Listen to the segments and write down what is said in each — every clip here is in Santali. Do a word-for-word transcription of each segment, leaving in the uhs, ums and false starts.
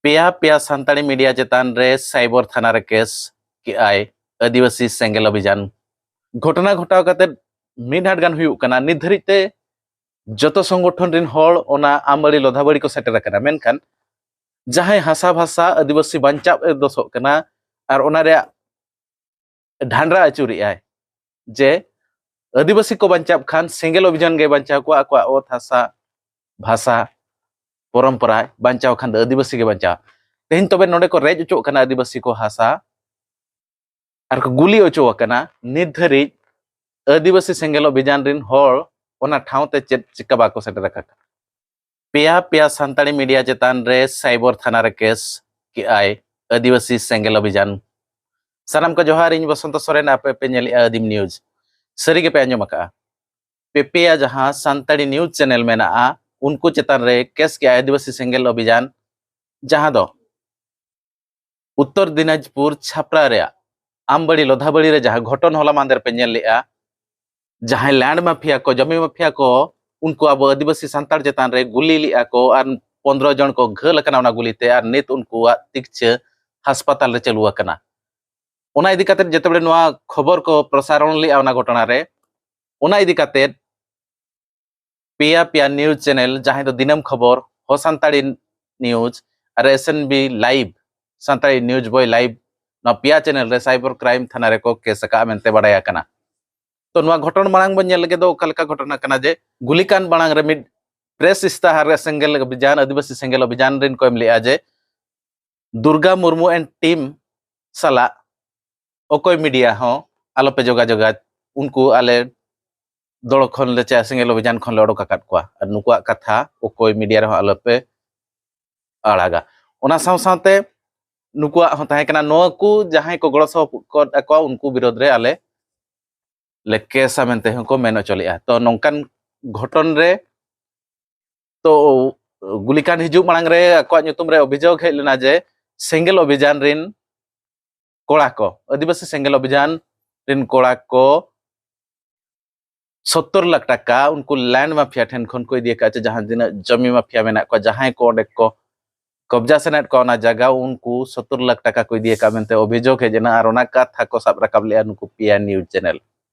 ᱯᱮᱭᱟ ᱯᱮᱭᱟ ᱥᱟᱱᱛᱟᱲᱤ ᱢᱤᱰᱤᱭᱟ ᱪᱮᱛᱟᱱ ᱨᱮ ᱥᱟᱭᱵᱚᱨ ᱛᱷᱟᱱᱟ ᱨᱮ ᱠᱮᱥ ᱠᱮᱜᱼᱟᱭ ᱟᱹᱫᱤᱵᱟᱹᱥᱤ ᱥᱮᱸᱜᱮᱞ ᱚᱵᱷᱤᱡᱟᱱ᱾ ᱜᱷᱚᱴᱚᱱᱟ ᱜᱷᱚᱴᱟᱣ ᱠᱟᱛᱮ ᱢᱤᱫ ᱦᱟᱴ ᱜᱟᱱ ᱦᱩᱭᱩᱜ ᱠᱟᱱᱟ᱾ ᱱᱤᱛ ᱫᱷᱟᱹᱨᱤᱡ ᱛᱮ ᱡᱚᱛᱚ ᱥᱚᱝᱜᱚᱴᱷᱚᱱ ᱨᱮᱱ ᱦᱚᱲ ᱚᱱᱟ ᱟᱢᱵᱟᱲᱤ ᱞᱚᱫᱷᱟᱵᱟᱲᱤ ᱠᱚ ᱥᱮᱴᱮᱨ ᱟᱠᱟᱱᱟ, ᱢᱮᱱᱠᱷᱟᱱ ᱡᱟᱦᱟᱸᱭ ᱦᱟᱥᱟ ᱵᱷᱟᱥᱟ ᱟᱹᱫᱤᱵᱟᱹᱥᱤ ᱵᱟᱧᱪᱟᱣ ᱮ ᱫᱚᱥᱚᱜ ᱠᱟᱱᱟ ᱟᱨ ᱚᱱᱟ ᱨᱮᱭᱟᱜ ᱰᱷᱟᱱᱰᱨᱟ ᱟᱹᱪᱩᱨᱮᱜᱼᱟᱭ ᱡᱮ ᱟᱹᱫᱤᱵᱟᱹᱥᱤ ᱠᱚ ᱵᱟᱧᱪᱟᱣ ᱠᱷᱟᱱ ᱥᱮᱸᱜᱮᱞ ᱚᱵᱷᱤᱡᱟᱱ ᱜᱮ ᱵᱟᱧᱪᱟᱣ ᱠᱚᱣᱟ, ᱟᱠᱚᱣᱟᱜ ᱚᱛ ᱦᱟᱥᱟ ᱵᱷᱟᱥᱟ ᱯᱚᱨᱚᱢᱯᱚᱨᱟ ᱵᱟᱧᱪᱟᱣ ᱠᱷᱟᱱ ᱫᱚ ᱟᱹᱫᱤᱵᱟᱹᱥᱤ ᱜᱮ ᱵᱟᱧᱪᱟᱣ᱾ ᱛᱮᱦᱮᱧ ᱛᱚᱵᱮ ᱱᱚᱰᱮ ᱠᱚ ᱨᱮᱡ ᱚᱪᱚᱜ ᱠᱟᱱᱟ ᱟᱹᱫᱤᱵᱟᱹᱥᱤ ᱠᱚ ᱦᱟᱥᱟ ᱟᱨ ᱠᱚ ᱜᱩᱞᱤ ᱚᱪᱚ ᱟᱠᱟᱱᱟ᱾ ᱱᱤᱛ ᱫᱷᱟᱹᱨᱤᱡ ᱟᱹᱫᱤᱵᱟᱹᱥᱤ ᱥᱮᱸᱜᱮᱞ ᱚᱵᱷᱤᱡᱟᱱ ᱨᱮᱱ ᱦᱚᱲ ᱚᱱᱟ ᱴᱷᱟᱶ ᱛᱮ ᱪᱮᱫ ᱪᱤᱠᱟ ᱵᱟᱠᱚ ᱥᱮᱴᱮᱨ ᱟᱠᱟᱫᱟ᱾ ᱯᱮᱭᱟ ᱯᱮᱭᱟ ᱥᱟᱱᱛᱟᱲᱤ ᱢᱤᱰᱤᱭᱟ ᱪᱮᱛᱟᱱ ᱨᱮ ᱥᱟᱭᱵᱚᱨ ᱛᱷᱟᱱᱟ ᱨᱮ ᱠᱮᱥ ᱠᱮᱜᱼᱟᱭ ᱟᱹᱫᱤᱵᱟᱹᱥᱤ ᱥᱮᱸᱜᱮᱞ ᱚᱵᱷᱤᱡᱟᱱ᱾ ᱥᱟᱱᱟᱢ ᱠᱚ ᱡᱚᱦᱟᱨ, ᱤᱧ ᱵᱚᱥᱚᱱᱛᱚ ᱥᱚᱨᱮᱱ, ᱟᱯᱮ ᱯᱮ ᱧᱮᱞᱮᱜᱼᱟ ᱟᱹᱫᱤᱢ ᱱᱤᱭᱩᱡᱽ᱾ ᱥᱟᱹᱨᱤ ᱜᱮᱯᱮ ᱟᱸᱡᱚᱢ ᱟᱠᱟᱜᱼᱟ, ᱯᱮ ᱯᱮᱭᱟ ᱡᱟᱦᱟᱸ ᱥᱟᱱᱛᱟᱲᱤ ᱱᱤᱭᱩᱡᱽ ᱪᱮᱱᱮᱞ ᱢᱮᱱᱟᱜᱼᱟ, ᱩᱱᱠᱩ ᱪᱮᱛᱟᱱ ᱨᱮ ᱠᱮᱥ ᱠᱮᱜᱼᱟᱭ ᱟᱹᱫᱤᱵᱟᱹᱥᱤ ᱥᱮᱸᱜᱮᱞ ᱚᱵᱷᱤᱡᱟᱱ, ᱡᱟᱦᱟᱸ ᱫᱚ ᱩᱛᱛᱚᱨ ᱫᱤᱱᱟᱡᱽᱯᱩᱨ ᱪᱷᱟᱯᱨᱟ ᱨᱮᱭᱟᱜ ᱟᱢᱵᱟᱲᱤ ᱞᱚᱫᱷᱟᱵᱟᱲᱤ ᱨᱮ ᱡᱟᱦᱟᱸ ᱜᱷᱚᱴᱚᱱ ᱦᱚᱞᱟ ᱢᱟᱦᱫᱮᱨ ᱯᱮ ᱧᱮᱞ ᱞᱮᱜᱼᱟ, ᱡᱟᱦᱟᱸᱭ ᱞᱮᱱᱰ ᱢᱟᱯᱷᱤᱭᱟ ᱠᱚ, ᱡᱚᱢᱤ ᱢᱟᱯᱷᱤᱭᱟ ᱠᱚ, ᱩᱱᱠᱩ ᱟᱵᱚ ᱟᱹᱫᱤᱵᱟᱹᱥᱤ ᱥᱟᱱᱛᱟᱲ ᱪᱮᱛᱟᱱ ᱨᱮ ᱜᱩᱞᱤ ᱞᱮᱜᱼᱟ ᱠᱚ ᱟᱨ ᱯᱚᱱᱫᱽᱨᱚ ᱡᱚᱱ ᱠᱚ ᱜᱷᱟᱹᱞ ᱟᱠᱟᱱᱟ ᱚᱱᱟ ᱜᱩᱞᱤ ᱛᱮ, ᱟᱨ ᱱᱤᱛ ᱩᱱᱠᱩᱣᱟᱜ ᱛᱤᱠᱪᱷᱟᱹ ᱦᱟᱥᱯᱟᱛᱟᱞ ᱨᱮ ᱪᱟᱹᱞᱩ ᱟᱠᱟᱱᱟ᱾ ᱚᱱᱟ ᱤᱫᱤ ᱠᱟᱛᱮ ᱡᱮᱛᱮᱵᱮᱲᱮ ᱱᱚᱣᱟ ᱠᱷᱚᱵᱚᱨ ᱠᱚ ᱯᱨᱚᱥᱟᱨᱚᱱ ᱞᱮᱜᱼᱟ ᱚᱱᱟ ᱜᱷᱚᱴᱚᱱᱟ ᱨᱮ, ᱚᱱᱟ ᱤᱫᱤ ᱠᱟᱛᱮ ᱯᱮᱭᱟ ᱯᱮᱭᱟ ᱱᱤᱭᱩᱡᱽ ᱪᱮᱱᱮᱞ, ᱡᱟᱦᱟᱸᱭ ᱫᱚ ᱫᱤᱱᱟᱹᱢ ᱠᱷᱚᱵᱚᱨ, ᱦᱚ ᱥᱟᱱᱛᱟᱲᱤ ᱱᱤᱭᱩᱡᱽ ᱟᱨ S N B live, Santali news boy live, ᱱᱚᱣᱟ ᱯᱮᱭᱟ ᱪᱮᱱᱮᱞ ᱨᱮ ᱥᱟᱭᱵᱚᱨ ᱠᱨᱟᱭᱤᱢ ᱛᱷᱟᱱᱟ ᱨᱮᱠᱚ ᱠᱮᱥ ᱟᱠᱟᱫᱼᱟ ᱢᱮᱱᱛᱮ ᱵᱟᱰᱟᱭ ᱟᱠᱟᱱᱟ᱾ ᱛᱚ ᱱᱚᱣᱟ ᱜᱷᱚᱴᱚᱱ ᱢᱟᱲᱟᱝ ᱵᱚᱱ ᱧᱮᱞ ᱞᱮᱜᱮ ᱫᱚ ᱚᱠᱟ ᱞᱮᱠᱟ ᱜᱷᱚᱴᱚᱱᱟ ᱠᱟᱱᱟ ᱡᱮ ᱜᱩᱞᱤ ᱠᱟᱱᱰ ᱢᱟᱲᱟᱝ ᱨᱮ ᱢᱤᱫ ᱯᱨᱮᱥ ᱤᱥᱛᱟᱦᱟᱨ ᱨᱮ ᱥᱮᱸᱜᱮᱞ ᱚᱵᱷᱤᱡᱟᱱ, ᱟᱹᱫᱤᱵᱟᱹᱥᱤ ᱥᱮᱸᱜᱮᱞ ᱚᱵᱷᱤᱡᱟᱱ ᱨᱮᱱ ᱠᱚ ᱮᱢ ᱞᱮᱜᱼᱟ ᱡᱮ ᱫᱩᱨᱜᱟ ᱢᱩᱨᱢᱩ and team ᱥᱟᱞᱟᱜ ᱚᱠᱚᱭ ᱢᱤᱰᱤᱭᱟ ᱦᱚᱸ ᱟᱞᱚᱯᱮ ᱡᱳᱜᱟᱡᱳᱜᱟ, ᱩᱱᱠᱩ ᱟᱞᱮ ᱫᱚᱲ ᱠᱷᱚᱱ ᱞᱮ ᱪᱟ-, ᱥᱮᱸᱜᱮᱞ ᱚᱵᱷᱤᱡᱟᱱ ᱠᱷᱚᱱ ᱞᱮ ᱚᱰᱚᱠ ᱟᱠᱟᱫ ᱠᱚᱣᱟ, ᱟᱨ ᱱᱩᱠᱩᱣᱟᱜ ᱠᱟᱛᱷᱟ ᱚᱠᱚᱭ ᱢᱤᱰᱤᱭᱟ ᱨᱮᱦᱚᱸ ᱟᱞᱚᱯᱮ ᱟᱲᱟᱜᱟ᱾ ᱚᱱᱟ ᱥᱟᱶ ᱥᱟᱶᱛᱮ ᱱᱩᱠᱩᱣᱟᱜ ᱦᱚᱸ ᱛᱟᱦᱮᱸ ᱠᱟᱱᱟ, ᱱᱚᱣᱟ ᱠᱚ ᱡᱟᱦᱟᱸᱭ ᱠᱚ ᱜᱚᱲᱚ ᱥᱚᱯᱚᱦᱚᱫ ᱟᱠᱚᱣᱟ ᱩᱱᱠᱩ ᱵᱤᱨᱳᱫᱷ ᱨᱮ ᱟᱞᱮ ᱞᱮ ᱠᱮᱥᱟ ᱢᱮᱱᱛᱮ ᱦᱚᱸᱠᱚ ᱢᱮᱱ ᱦᱚᱪᱚ ᱞᱮᱫᱼᱟ᱾ ᱛᱚ ᱱᱚᱝᱠᱟᱱ ᱜᱷᱚᱴᱚᱱ ᱨᱮ, ᱛᱚ ᱜᱩᱞᱤᱠᱟᱱᱰ ᱦᱤᱡᱩᱜ ᱢᱟᱲᱟᱝ ᱨᱮ ᱟᱠᱚᱣᱟᱜ ᱧᱩᱛᱩᱢ ᱨᱮ ᱚᱵᱷᱤᱡᱳᱜᱽ ᱦᱮᱡ ᱞᱮᱱᱟ ᱡᱮ ᱥᱮᱸᱜᱮᱞ ᱚᱵᱷᱤᱡᱟᱱ ᱨᱤᱱ ᱠᱚᱲᱟ ᱠᱚ, ᱟᱹᱫᱤᱵᱟᱹᱥᱤ ᱥᱮᱸᱜᱮᱞ ᱚᱵᱷᱤᱡᱟᱱ ᱨᱤᱱ ᱠᱚᱲᱟ ᱠᱚ ᱥᱚᱛᱛᱚᱨ ᱞᱟᱠᱷ ᱴᱟᱠᱟ ᱩᱱᱠᱩ ᱞᱮᱱᱰ ᱢᱟᱯᱷᱤᱭᱟ ᱴᱷᱮᱱ ᱠᱷᱚᱱ ᱠᱚ ᱤᱫᱤ ᱟᱠᱟᱫ ᱪᱮ ᱡᱟᱦᱟᱸ ᱛᱤᱱᱟᱹᱜ ᱡᱚᱢᱤ ᱢᱟᱯᱷᱤᱭᱟ ᱢᱮᱱᱟᱜ ᱠᱚᱣᱟ, ᱡᱟᱦᱟᱸᱭ ᱠᱚ ᱚᱸᱰᱮ ᱠᱚ ᱠᱚᱵᱽᱡᱟ ᱥᱟᱱᱟᱭᱮᱫ ᱠᱚᱣᱟ ᱚᱱᱟ ᱡᱟᱭᱜᱟ, ᱩᱱᱠᱩ ᱥᱚᱛᱛᱚᱨ ᱞᱟᱠᱷ ᱴᱟᱠᱟ ᱠᱚ ᱤᱫᱤ ᱟᱠᱟᱫ ᱢᱮᱱᱛᱮ ᱚᱵᱷᱤᱡᱳᱜᱽ ᱦᱮᱡ ᱮᱱᱟ᱾ ᱟᱨ ᱚᱱᱟ ᱠᱟᱛᱷᱟ ᱠᱚ ᱥᱟᱵ ᱨᱟᱠᱟᱵ ᱞᱮᱫᱼᱟ ᱱᱩᱠᱩ ᱯᱤᱭᱟ ᱱᱤᱭᱩᱡᱽ ᱪᱮᱱᱮᱞ,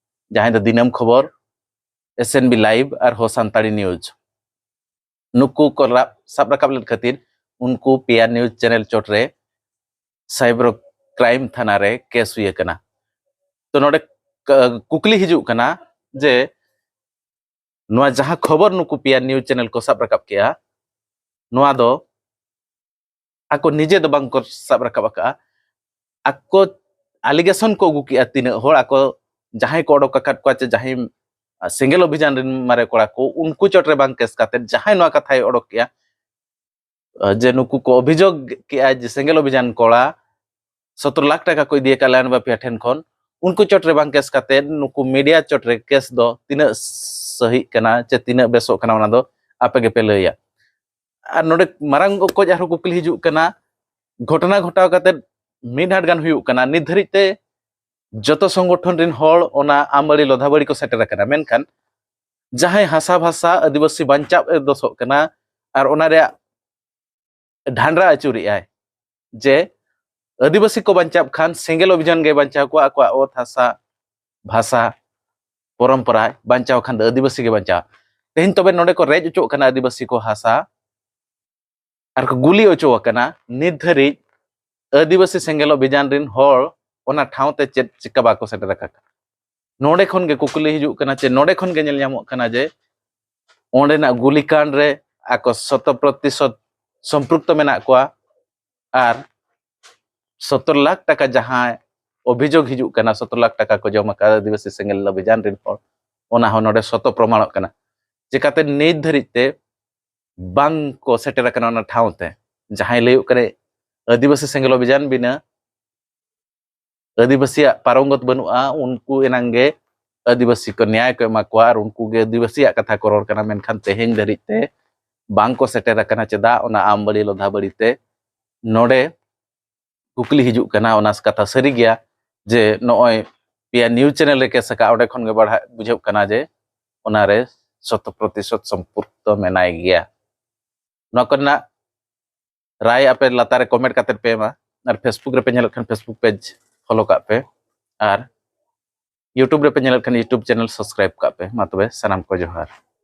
ᱡᱟᱦᱟᱸᱭ ᱫᱚ ᱫᱤᱱᱟᱹᱢ ᱠᱷᱚᱵᱚᱨ, ᱮᱥ ᱮᱱ ᱵᱤ ᱞᱟᱭᱤᱵᱷ ᱟᱨ ᱦᱳ ᱥᱟᱱᱛᱟᱲᱤ ᱱᱤᱭᱩᱡᱽ, ᱱᱩᱠᱩ ᱠᱚ ᱨᱟᱵ-, ᱥᱟᱵ ᱨᱟᱠᱟᱵ ᱞᱮᱫ ᱠᱷᱟᱹᱛᱤᱨ ᱩᱱᱠᱩ ᱯᱤᱭᱟ ᱱᱤᱭᱩᱡᱽ ᱪᱮᱱᱮᱞ ᱪᱚᱴ ᱨᱮ ᱥᱟᱭᱵᱟᱨ ᱠᱨᱟᱭᱤᱢ ᱛᱷᱟᱱᱟ ᱨᱮ ᱠᱮᱥ ᱦᱩᱭ ᱟᱠᱟᱱᱟ᱾ ᱛᱚ ᱱᱚᱰᱮ ᱠ-, ᱠᱩᱠᱞᱤ ᱦᱤᱡᱩᱜ ᱠᱟᱱᱟ ᱡᱮ ᱱᱚᱣᱟ ᱡᱟᱦᱟᱸ ᱠᱷᱚᱵᱚᱨ ᱱᱩᱠᱩ ᱯᱤᱭᱟ ᱱᱤᱭᱩᱡᱽ ᱪᱮᱱᱮᱞ ᱠᱚ ᱥᱟᱵ ᱨᱟᱠᱟᱵ ᱠᱮᱜᱼᱟ, ᱱᱚᱣᱟ ᱫᱚ ᱟᱠᱚ ᱱᱤᱡᱮ ᱫᱚ ᱵᱟᱝ ᱠᱚ ᱥᱟᱵ ᱨᱟᱠᱟᱵ ᱟᱠᱟᱫᱼᱟ᱾ ᱟᱠᱚ ᱟᱞᱤᱜᱮᱥᱚᱱ ᱠᱚ ᱟᱹᱜᱩ ᱠᱮᱜᱼᱟ, ᱛᱤᱱᱟᱹᱜ ᱦᱚᱲ ᱟᱠᱚ ᱡᱟᱦᱟᱸᱭ ᱠᱚ ᱚᱰᱚᱠ ᱟᱠᱟᱫ ᱠᱚᱣᱟ, ᱪᱮ ᱡᱟᱦᱟᱸᱭ, ᱟ, ᱥᱮᱸᱜᱮᱞ ᱚᱵᱷᱤᱡᱟᱱ ᱨᱮᱱ ᱢᱟᱨᱮ ᱠᱚᱲᱟ ᱠᱚ, ᱩᱱᱠᱩ ᱪᱚᱴ ᱨᱮ ᱵᱟᱝ ᱠᱮᱥ ᱠᱟᱛᱮᱫ ᱡᱟᱦᱟᱸᱭ ᱱᱚᱣᱟ ᱠᱟᱛᱷᱟᱭ ᱚᱰᱚᱠ ᱠᱮᱜᱼᱟ, ᱟ, ᱡᱮ ᱱᱩᱠᱩ ᱠᱚ ᱚᱵᱷᱤᱡᱳᱜᱽ ᱠᱮᱜᱼᱟ ᱡᱮ ᱥᱮᱸᱜᱮᱞ ᱚᱵᱷᱤᱡᱟᱱ ᱠᱚᱲᱟ ᱥᱚᱛᱨᱚ ᱞᱟᱠᱷ ᱴᱟᱠᱟ ᱠᱚ ᱤᱫᱤ ᱟᱠᱟᱫ ᱞᱟᱭᱚᱱ ᱵᱟᱯᱤᱭᱟ ᱴᱷᱮᱱ ᱠᱷᱚᱱ, ᱩᱱᱠᱩ ᱪᱚᱴ ᱨᱮ ᱵᱟᱝ ᱠᱮᱥ ᱠᱟᱛᱮᱫ ᱱᱩᱠᱩ ᱢᱤᱰᱤᱭᱟ ᱪᱚᱴ ᱨᱮ ᱠᱮᱥ ᱫᱚ ᱛᱤᱱᱟᱹᱜ ᱥᱟᱹᱦᱤᱜ ᱠᱟᱱᱟ ᱪᱮ ᱛᱤᱱᱟᱹᱜ ᱵᱮᱥᱚᱜ ᱠᱟᱱᱟ, ᱚᱱᱟ ᱫᱚ ᱟᱯᱮ ᱜᱮᱯᱮ ᱞᱟᱹᱭᱟ᱾ ᱟᱨ ᱱᱚᱰᱮ ᱢᱟᱨᱟᱝ ᱚᱠᱚᱡ ᱟᱨᱦᱚᱸ ᱠᱩᱠᱞᱤ ᱦᱤᱡᱩᱜ ᱠᱟᱱᱟ, ᱜᱷᱚᱴᱚᱱᱟ ᱜᱷᱚᱴᱟᱣ ᱠᱟᱛᱮᱫ ᱢᱤᱫ ᱦᱟᱴ ᱜᱟᱱ ᱦᱩᱭᱩᱜ ᱠᱟᱱᱟ, ᱱᱤᱛ ᱫᱷᱟᱹᱨᱤᱡ ᱛᱮ ᱡᱚᱛᱚ ᱥᱚᱝᱜᱚᱴᱷᱚᱱ ᱨᱮᱱ ᱦᱚᱲ ᱚᱱᱟ ᱟᱢᱵᱟᱲᱤ ᱞᱚᱫᱷᱟᱵᱟᱲᱤ ᱠᱚ ᱥᱮᱴᱮᱨ ᱟᱠᱟᱱᱟ, ᱢᱮᱱᱠᱷᱟᱱ ᱡᱟᱦᱟᱸᱭ ᱦᱟᱥᱟ ᱵᱷᱟᱥᱟ ᱟᱹᱫᱤᱵᱟᱹᱥᱤ ᱵᱟᱧᱪᱟᱣ ᱮ ᱫᱚᱥᱚᱜ ᱠᱟᱱᱟ ᱟᱨ ᱚᱱᱟ ᱨᱮᱭᱟᱜ ᱰᱷᱟᱱᱰᱨᱟ ᱟᱹᱪᱩᱨᱮᱜᱼᱟᱭ ᱡᱮ ᱟᱹᱫᱤᱵᱟᱹᱥᱤ ᱠᱚ ᱵᱟᱧᱪᱟᱣ ᱠᱷᱟᱱ ᱥᱮᱸᱜᱮᱞ ᱚᱵᱷᱤᱡᱟᱱ ᱜᱮ ᱵᱟᱧᱪᱟᱣ ᱠᱚᱣᱟ, ᱟᱠᱚᱣᱟᱜ ᱚᱛ ᱦᱟᱥᱟ, ᱵᱷᱟᱥᱟ, ᱯᱚᱨᱚᱢᱯᱚᱨᱟ ᱵᱟᱧᱪᱟᱣ ᱠᱷᱟᱱ ᱫᱚ ᱟᱹᱫᱤᱵᱟᱹᱥᱤ ᱜᱮ ᱵᱟᱧᱪᱟᱣ᱾ ᱛᱮᱦᱮᱧ ᱛᱚᱵᱮ ᱱᱚᱰᱮ ᱠᱚ ᱨᱮᱡ ᱚᱪᱚᱜ ᱠᱟᱱᱟ ᱟᱹᱫᱤᱵᱟᱹᱥᱤ ᱠᱚ ᱦᱟᱥᱟ, ᱟᱨ ᱠᱚ ᱜᱩᱞᱤ ᱚᱪᱚ ᱟᱠᱟᱱᱟ᱾ ᱱᱤᱛ ᱫᱷᱟᱹᱨᱤᱡ ᱟᱹᱫᱤᱵᱟᱹᱥᱤ ᱥᱮᱸᱜᱮᱞ ᱚᱵᱷᱤᱡᱟᱱ ᱨᱮᱱ ᱦᱚᱲ ᱚᱱᱟ ᱴᱷᱟᱶ ᱛᱮ ᱪᱮᱫ ᱪᱤᱠᱟ ᱵᱟᱠᱚ ᱥᱮᱴᱮᱨ ᱟᱠᱟᱫᱟ᱾ ᱱᱚᱰᱮ ᱠᱷᱚᱱ ᱜᱮ ᱠᱩᱠᱞᱤ ᱦᱤᱡᱩᱜ ᱠᱟᱱᱟ, ᱪᱮ ᱱᱚᱰᱮ ᱠᱷᱚᱱ ᱜᱮ ᱧᱮᱞ ᱧᱟᱢᱚᱜ ᱠᱟᱱᱟ ᱡᱮ ᱚᱸᱰᱮᱱᱟᱜ ᱜᱩᱞᱤᱠᱟᱸᱰ ᱨᱮ ᱟᱠᱚ ᱥᱚᱛᱚ ᱯᱨᱚᱛᱤᱥᱚᱛ ᱥᱚᱢᱯᱨᱩᱠᱛᱚ ᱢᱮᱱᱟᱜ ᱠᱚᱣᱟ᱾ ᱟᱨ ᱥᱚᱛᱛᱚᱨ ᱞᱟᱠᱷ ᱴᱟᱠᱟ ᱡᱟᱦᱟᱸ ᱚᱵᱷᱤᱡᱳᱜᱽ ᱦᱤᱡᱩᱜ ᱠᱟᱱᱟ, ᱥᱚᱛᱛᱚᱨ ᱞᱟᱠᱷ ᱴᱟᱠᱟ ᱠᱚ ᱡᱚᱢ ᱟᱠᱟᱫ ᱟᱹᱫᱤᱵᱟᱹᱥᱤ ᱥᱮᱸᱜᱮᱞ ᱚᱵᱷᱤᱡᱟᱱ ᱨᱮᱱ ᱦᱚᱲ, ᱚᱱᱟ ᱦᱚᱸ ᱱᱚᱰᱮ ᱥᱚᱛᱚ ᱯᱨᱚᱢᱟᱬᱚᱜ ᱠᱟᱱᱟ᱾ ᱪᱤᱠᱟᱛᱮ ᱱᱤᱛ ᱫᱷᱟᱹᱨᱤᱡ ᱛᱮ ᱵᱟᱝ ᱠᱚ ᱥᱮᱴᱮᱨ ᱟᱠᱟᱱᱟ ᱚᱱᱟ ᱴᱷᱟᱶ ᱛᱮ? ᱡᱟᱦᱟᱸᱭ ᱞᱟᱹᱭᱚᱜ ᱠᱟᱱᱟᱭ ᱟᱹᱫᱤᱵᱟᱹᱥᱤ ᱥᱮᱸᱜᱮᱞ ᱚᱵᱷᱤᱡᱟᱱ ᱵᱤᱱᱟᱹ ᱟᱹᱫᱤᱵᱟᱹᱥᱤᱭᱟᱜ ᱯᱟᱨᱚᱝᱜᱚᱛ ᱵᱟᱹᱱᱩᱜᱼᱟ, ᱩᱱᱠᱩ ᱮᱱᱟᱝ ᱜᱮ ᱟᱹᱫᱤᱵᱟᱹᱥᱤ ᱠᱚ ᱱᱮᱭᱟᱭ ᱠᱚ ᱮᱢᱟ ᱠᱚᱣᱟ ᱟᱨ ᱩᱱᱠᱩ ᱜᱮ ᱟᱹᱫᱤᱵᱟᱹᱥᱤᱭᱟᱜ ᱠᱟᱛᱷᱟ ᱠᱚ ᱨᱚᱲ ᱠᱟᱱᱟ᱾ ᱢᱮᱱᱠᱷᱟᱱ ᱛᱮᱦᱮᱧ ᱫᱷᱟᱹᱨᱤᱡ ᱛᱮ ᱵᱟᱝ ᱠᱚ ᱥᱮᱴᱮᱨ ᱟᱠᱟᱱᱟ᱾ ᱪᱮᱫᱟᱜ ᱚᱱᱟ ᱟᱢᱵᱟᱲᱤ ᱞᱚᱫᱷᱟᱵᱟᱲᱤ ᱛᱮ? ᱱᱚᱰᱮ ᱠᱩᱠᱞᱤ ᱦᱤᱡᱩᱜ ᱠᱟᱱᱟ, ᱚᱱᱟ ᱠᱟᱛᱷᱟ ᱥᱟᱹᱨᱤ ᱜᱮᱭᱟ ᱡᱮ ᱱᱚᱜᱼᱚᱭ ᱯᱮᱭᱟ ᱱᱤᱭᱩᱡᱽ ᱪᱮᱱᱮᱞ ᱨᱮ ᱠᱮᱥ ᱟᱠᱟᱫ, ᱚᱸᱰᱮ ᱠᱷᱚᱱ ᱜᱮ ᱵᱟᱲᱟᱭ ᱵᱩᱡᱷᱟᱹᱜ ᱠᱟᱱᱟ ᱡᱮ ᱚᱱᱟᱨᱮ ᱥᱚᱛᱚ ᱯᱨᱚᱛᱤᱥᱚᱛ ᱥᱚᱢᱯᱨᱩᱠᱛᱚ ᱢᱮᱱᱟᱭ ᱜᱮᱭᱟ᱾ ᱱᱚᱣᱟ ᱠᱚᱨᱮᱱᱟᱜ ᱨᱟᱭ ᱟᱯᱮ ᱞᱟᱛᱟᱨ ᱨᱮ comment ᱠᱟᱛᱮ ᱯᱮ ᱮᱢᱟ᱾ ᱟᱨ Facebook ᱨᱮᱯᱮ ᱧᱮᱞᱮᱫ ᱠᱷᱟᱱ Facebook page follow ᱠᱟᱜ ᱯᱮ, ᱟᱨ YouTube ᱨᱮᱯᱮ ᱧᱮᱞᱮᱫ ᱠᱷᱟᱱ YouTube channel subscribe ᱠᱟᱜ ᱯᱮ᱾ ᱢᱟ ᱛᱚᱵᱮ ᱥᱟᱱᱟᱢ ᱠᱚ ᱡᱚᱦᱟᱨ᱾